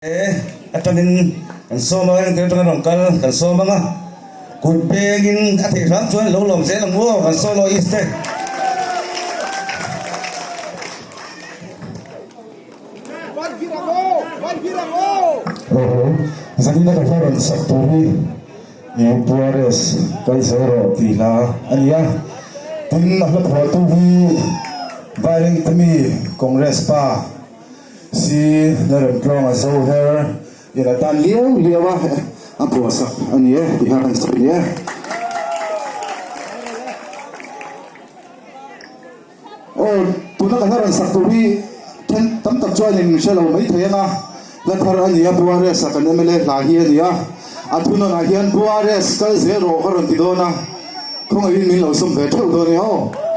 E atangin kan sawm a, engtin atanga rawn kal kan sawm ang a, kut pengin a theih hram chuan lo lawm zel ang u aw kan solo east te. Aw zanina ka hla rawn sak tur hi Puares kal zel rawh tih hla a ni a, tin a hla phuahtu hi Vairengte mi Congress pa Si Lalremtluang a zo her in a tan liau liau a, a phuahsak a ni e tih kha kan sawi ni e. Aw, tuna ka hla rawn sak tur hi then tam tak chuan in hre lo mai thei ang a, hla thar a ni a, Buares a kan mla hla hi a ni a, a thunawnah hian Buares kal zel rawh ka rawn ti dawn a, khawngaihin min lo sawm ve theuh dawn e aw.